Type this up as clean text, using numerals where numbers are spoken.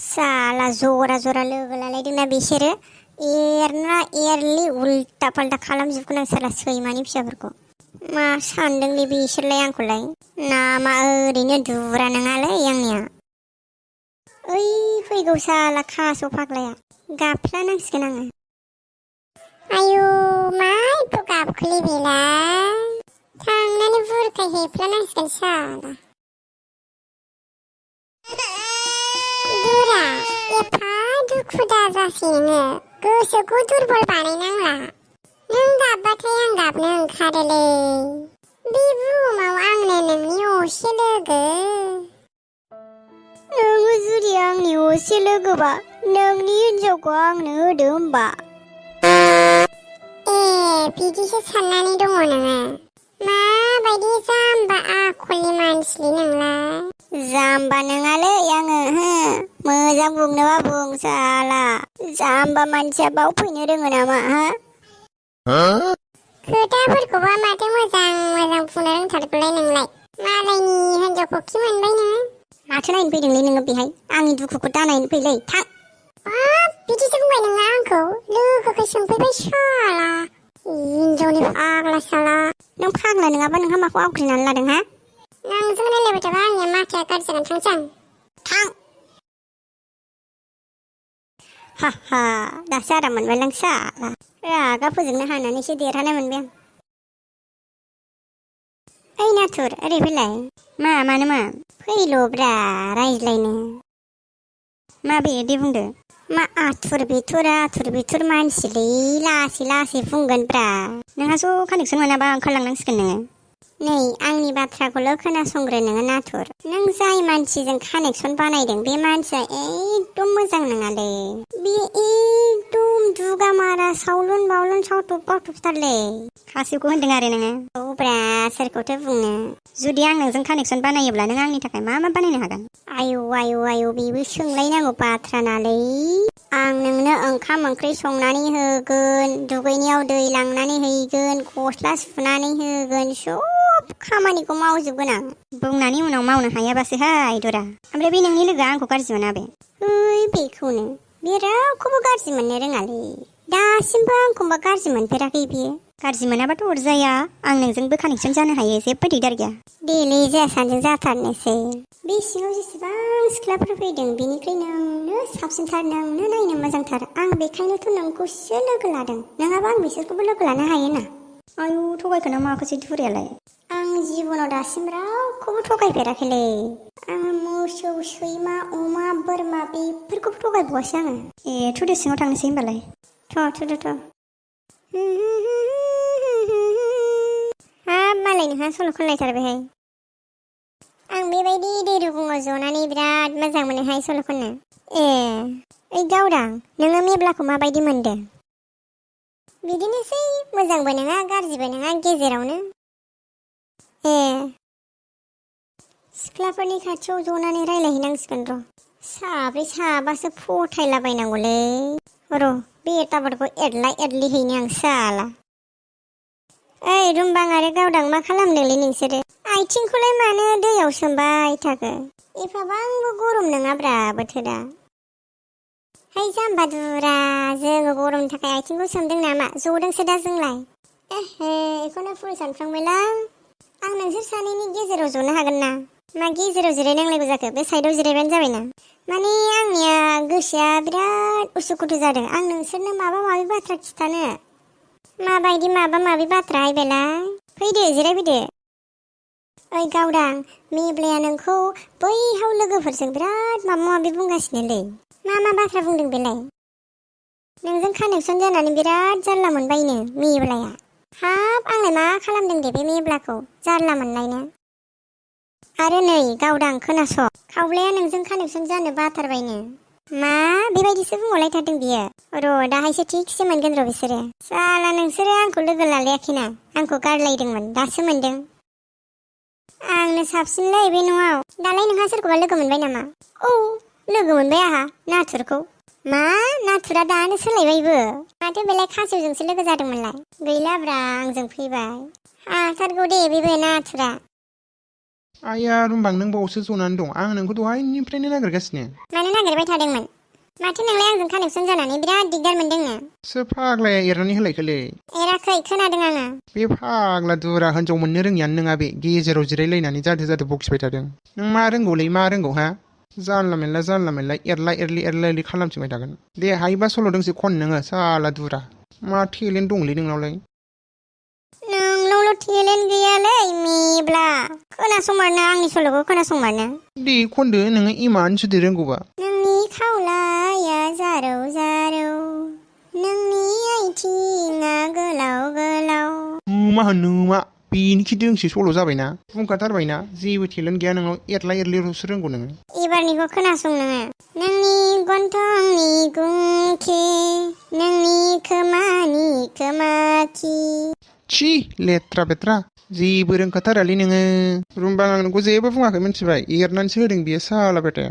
साला जरा जरा लोगो लालायदोंना बिसोरो एरना एरलि उल्टा पाल्टा खालामजोबगोन आं साला सैमानि फिसाफोरखौ। मा सानदोंलै बिसोरलाय आंखौलाय? नामा ओरैनो दुरा नङालै आंनिया। ओइ फैगौ साला खास' फाग्लाया गाफ्लानांसिगोन आङो। आयु मा एथ' गाबखोलै बेलाय? थांनानै बुरखाय हैफ्लानांसिगोन साला। दुरा एफा दुखु दाजासै नोङो, गोसोखौ दुरबल बानायनांला। नों गाबबाथाय आं गाबनो ओंखारोलै। बे बुहुमाव आंनो नोंनि असे लोगो। नोङो जुदि आंनि असे लोगोबा नोंनि हिनजावखौ आंनो होदो होमबा। ए बिदिसो साननानै दङ नोङो? माबायदि जाम्बा आखलनि मानसिलै नोंलाय? जाम्बा नङालै आङो मोजां बुंनोबा बुं साला। जाम्बा मानसिया बाव फैनो रोङो नामा हा? खोथाफोरखौबा माथो मोजां मोजां बुंनो रोंथारगौलाय नोंलाय। मालायनि हिनजावखौ खि मोनबाय नोङो? माथो नायनो फैदोंलै नोङो बेहाय? आंनि दुखुखौ दानायनो फैलै थां। हाब बिदिसो बुंबाय नोङो आंखौ? लोगोखौ सोंफैबाय साला। हिनजावनि फाग्ला साला। नों फाग्ला नङाबा नोंहा माखौ आवग्रिनानै लादों हा? नोंजों रायलायबाय थाबा आंनिया माथाया गाज्रि जागोन थांसै आं। थां। हा दासो आराम मोनबायलां साला। रागा फोजोंनो हानानैसो देरहानाय मोनबाय आं। ओइ नाथुर ओरै फैलाय। मानो मा? फैल'ब्रा रायज्लायनो। मा बेदि बुंदो। मा आथुर बिथुर मानसिलै लासै लासै बुंगोनब्रा। नोंहास' कानेक्सन मोनाबा ओंखारलांनांसिगोन नोङो। नै आंनि बाथ्राखौल' खोनासंग्रो नोङो नाथुर। नों जाय मानसिजों कानेक्सन बानायदों बे मानसिया एकदम मोजां नङालै। बे एकदम दुगा मारा सावलुन बावलुन सावथुब बावथुबथारलै। खासेवखौ होनदों आरो नोङो? औब्रा सोरखौथो बुंनो। जुदि आं नोंजों कानेक्सन बानायोब्ला नों आंनि थाखाय मा बानायनो हागोन? आयौ बेबो सोंलायनांगौ बाथ्रा नालै। आं नोंनो ओंखाम ओंख्रि संनानै होगोन, दुगैनायाव दै लांनानै हैगोन, गस्ला सुनानै होगोन, सब खामानिखौ मावजोबगोन आं। बुंनानै उनाव मावनो हायाबासोहाय दुरा। ओमफ्राय बे नोंनि लोगोआ आंखौ गाज्रि मोना बे? बेखौनो बे रावखौबो गाज्रि मोननो रोङालै। दासिमबो आंखौबा गाज्रि मोनफेराखै बियो। गाज्रि मोनाबाथ' अरजाया, आं नोंजोंबो कानेक्सन जानो हायो, जेबो दिगदार गैया। देलै जोंहा सानैजों जाथारनोसै। बे सिङाव जेसेबां सिख्लाफोर फैदों बेनिफ्राय नोंनो साबसिनथार, नोंनो नायनो मोजांथार। आं बेखायनोथ' नोंखौसो लोगो लादों, नङाबा आं बिसोरखौबो लोगो लानो हायोना। आयु थगायखोना माखोसै दुरायालाय? आं जिबनाव दासिम रावखौबो थगायफेराखैलै। आङो मोसौ, सैमा, अमा, बोरमा बेफोरखौबो थगायबावासै आङो। ए थुदो सिङाव थांनोसै होनबालाय। थुदो। हाब मालाय नोंहा सल' खनलायथारबायहाय। आं बेबायदि दै रुगुङाव जनानै बिराद मोजां मोनोहाय सल' खननो। ए ओइ गावदां, नोङो मेब्लाखौ माबायदि मोनदों? बिदिनोसै, मोजांबो नङा गाज्रिबो नङा गेजेरावनो। ए सिख्लाफोरनि खाथियाव जनानै रायलायहैनांसिगोन र'। साब्रै साबासो फथायलाबायनांगौलै। र' बे टावारखौ एरला एरलि हैनो आं साला। ओइ रुमबां आरो गावदां मा खालामदोंलै नोंसोरो? आथिंखौलाय मानो दैयाव सोमबाय थाखो? एफाबांबो गरम नङाब्रा बोथोरा। हाय जाम्बा दुरा, जोङो गरमनि थाखाय आथिंखौ सोमदों नामा? जदोंसो दा जोंलाय। बेखौनो फुल सानफ्लांबायलां। आं नोंसोर सानैनि गेजेराव जनो हागोन ना? मा गेजेराव जिरायनांलायगौ जाखो? बे साइडआव जिरायबानो जाबायना। माने आंनिया गोसोआ बिराद उसुखुथु जादों। आं नोंसोरनो माबा माबि बाथ्रा खिथानो। माबायदि माबा माबि बाथ्राहाय बेलाय? फैदो जिरायफैदो। ओइ गावदां, मेब्लाया नोंखौ बैहाव लोगोफोरजों बिराद माबा माबि बुंगासिनोलै। मा बाथ्रा बुंदों बेलाय? नोंजों कानेक्सन जानानै बिराद जारला मोनबायनो मेब्लाया। हाब आंलाय मा खालामदों दे बे मेब्लाखौ जारला मोननायनो? आरो नै गावदां खोनास', खावब्लाया नोंजों कानेक्सन जानो बाथारबायनो। मा बेबायदिसो बुंहरलायथारदों बियो? र' दाहायसो थिगसे मोनगोन र' बिसोरो। साला नोंसोरो आंखौ लोगो लालायाखैना, आंखौ गारलायदोंमोन, दासो मोनदों। आंनो साबसिनलै बे न'आव। दालाय नोंहा सोरखौबा लोगो मोनबाय नामा? औ लोगो मोनबाय आंहा नाथुरखौ। मा नाथुरा दानो सोलायबायबो? माथो बेलाय खासेवजोंसो लोगो जादोंमोनलाय? गैलाब्रा आंजों फैबाय। हाथारगौ दे बेबो नाथुरा। आया रुमबां नों बावसो जनानै दं आं नोंखौ दहायनिफ्रायनो नागिरगासिनो मानो नागिरबाय थादोंमोन माथो नोंलाय आंजों कानेक्सन जानानै बिराद दिगदार मोनदोंनो सोर फाग्लाया एरनानै होलायखोलै एराखै खोनादों आङो बे फाग्ला दुरा हिनजाव मोननो रोङियानो नङा बे गेजेराव जिरायलायनानै जादो बखिबाय थादों नों मा रोंगौलै मा रोंगौ हा जानला मेनला एरला एरलि खालामथिंबाय थागोन दे हायोबा सल' दोंसे खन नोङो साला दुरा मा टेलेन्ट दंलै नोंनावलाय नोंनावल' टेलेन्ट गैयालै मेब्ला खोनासंमारनो आंनि सल'खौ खोनासंमारनो दे खनदो नोङो इमान जुदि रोंगौबा नोंनि खावलाया जारौ जारौ नोंनि आथिङा गोलाव गोलाव मा होनो मा बेनि खि दोंसे सल' जाबायना बुंखाथारबायना जेबो टेलेन्ट गैया नोंनाव एरला एरलिल'सो रोंगौ नोङो एबारनिखौ खोनासं नोङो नोंनि गन्थंनि गुंथे नोंनि खोमानि खोमाखि छी लेथ्रा बेथ्रा जेबो रोंखाथारालै नोङो रुमबां आं नोंखौ जेबो बुङाखै मिथिबाय एरनानैसो होदों बियो साला बेटाया